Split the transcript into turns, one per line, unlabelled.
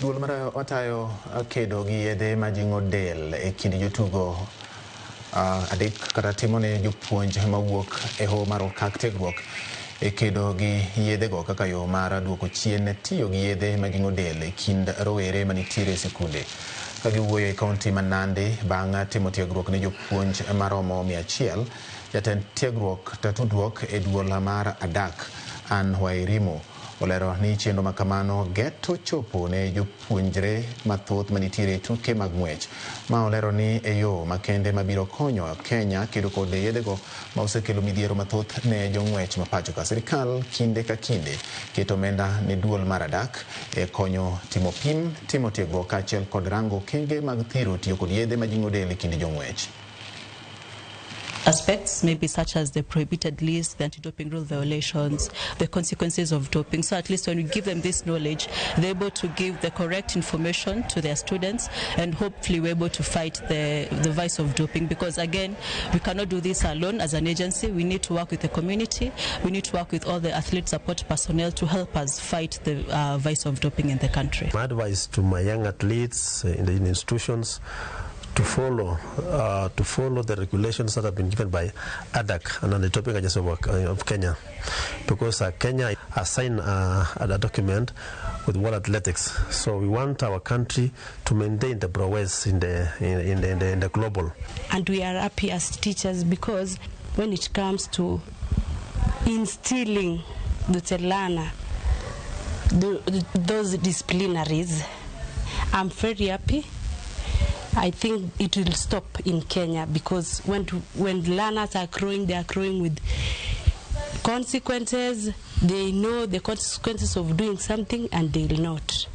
Duol matayo kedo gi yedhe majing'o del e kind jotugo adek kata timo ne jopuonj mawuok e hoho mar okak tiegruok e kedo gi yedhego kaka yo mar duoko chien tiyo gi yedhe majing'o del e kind rowere manitiere e sikunde. Ka giwuoyo e kaunti ma Nandi bang' timo tiegruok ne jopuonj maromo 100, jatend tiegruok tudruok e duol mar Adak Ann Wairimu olero ni chenro makamano geto chopo ne jopuonjre mathoth manitiere e tuke mag ng'wech, ma olero ni e yo makende mabiro konyo Kenya kedo kod yedhego ma osekelo midhiero mathoth ne jong'wech ma pacho ka. Sirikal kinde ka kinde keto omenda ne duol mar Adak e konyo timo pim, timo tiegruok kaachiel kod rango okenge mag thiro tiyo kod yedhe majing'o del e kind jong'wech.
Aspects, maybe such as the prohibited list, the anti-doping rule violations, the consequences of doping. So at least when we give them this knowledge, they're able to give the correct information to their students, and hopefully we're able to fight the vice of doping. Because again, we cannot do this alone as an agency. We need to work with the community. We need to work with all the athlete support personnel to help us fight the vice of doping in the country.
My advice to my young athletes in the institutions, to follow the regulations that have been given by ADAK and the Doping Agency of Kenya, because Kenya has signed a document with World Athletics. So we want our country to maintain the prowess in the global.
And we are happy as teachers because when it comes to instilling the learner those disciplinaries, I'm very happy. I think it will stop in Kenya because when learners are growing, they are growing with consequences. They know the consequences of doing something and they will not.